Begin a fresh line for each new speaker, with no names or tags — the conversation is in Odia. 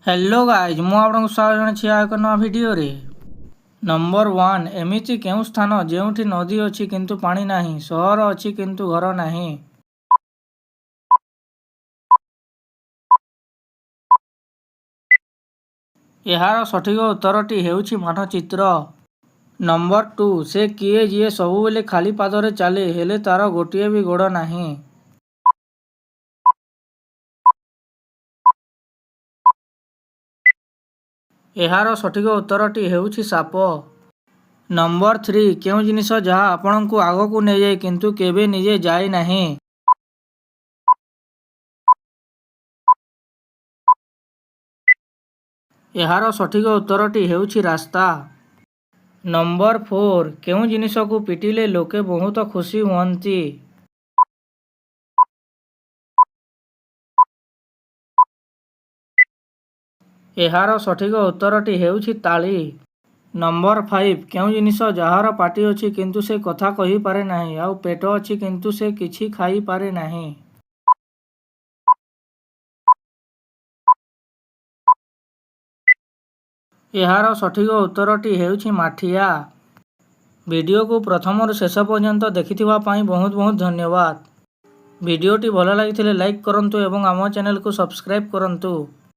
ହ୍ୟାଲୋ ଗାଇଜ୍, ମୁଁ ଆପଣଙ୍କୁ ସ୍ୱାଗତ ଜଣାଉଛି ଆଉ ଏକ ନୂଆ ଭିଡ଼ିଓରେ। ନମ୍ବର 1, ଏମିତି କେଉଁ ସ୍ଥାନ ଯେଉଁଠି ନଦୀ ଅଛି କିନ୍ତୁ ପାଣି ନାହିଁ, ସହର ଅଛି କିନ୍ତୁ ଘର ନାହିଁ? ଏହାର ସଠିକ ଉତ୍ତରଟି ହେଉଛି ମାନଚିତ୍ର। ନମ୍ବର 2, ସେ କିଏ ଯିଏ ସବୁବେଳେ ଖାଲି ପାଦରେ ଚାଲେ, ହେଲେ ତାର ଗୋଟିଏ ବି ଗୋଡ଼ ନାହିଁ? ଏହାର ସଠିକ ଉତ୍ତରଟି ହେଉଛି ସାପ। ନମ୍ବର 3, କେଉଁ ଜିନିଷ ଯାହା ଆପଣଙ୍କୁ ଆଗକୁ ନେଇଯାଏ କିନ୍ତୁ କେବେ ନିଜେ ଯାଏ ନାହିଁ? ଏହାର ସଠିକ ଉତ୍ତରଟି ହେଉଛି ରାସ୍ତା। ନମ୍ବର 4, କେଉଁ ଜିନିଷକୁ ପିଟିଲେ ଲୋକେ ବହୁତ ଖୁସି ହୁଅନ୍ତି? ଏହାର ସଠିକ ଉତ୍ତରଟି ହେଉଛି ତାଳି। ନମ୍ବର 5, କେଉଁ ଜିନିଷ ଯାହାର ପାଟି ଅଛି କିନ୍ତୁ ସେ କଥା କହିପାରେ ନାହିଁ, ଆଉ ପେଟ ଅଛି କିନ୍ତୁ ସେ କିଛି ଖାଇପାରେ ନାହିଁ? ଏହାର ସଠିକ ଉତ୍ତରଟି ହେଉଛି ମାଠିଆ। ଭିଡ଼ିଓକୁ ପ୍ରଥମରୁ ଶେଷ ପର୍ଯ୍ୟନ୍ତ ଦେଖିଥିବା ପାଇଁ ବହୁତ ବହୁତ ଧନ୍ୟବାଦ। ଭିଡ଼ିଓଟି ଭଲ ଲାଗିଥିଲେ ଲାଇକ୍ କରନ୍ତୁ ଏବଂ ଆମ ଚ୍ୟାନେଲକୁ ସବସ୍କ୍ରାଇବ୍ କରନ୍ତୁ।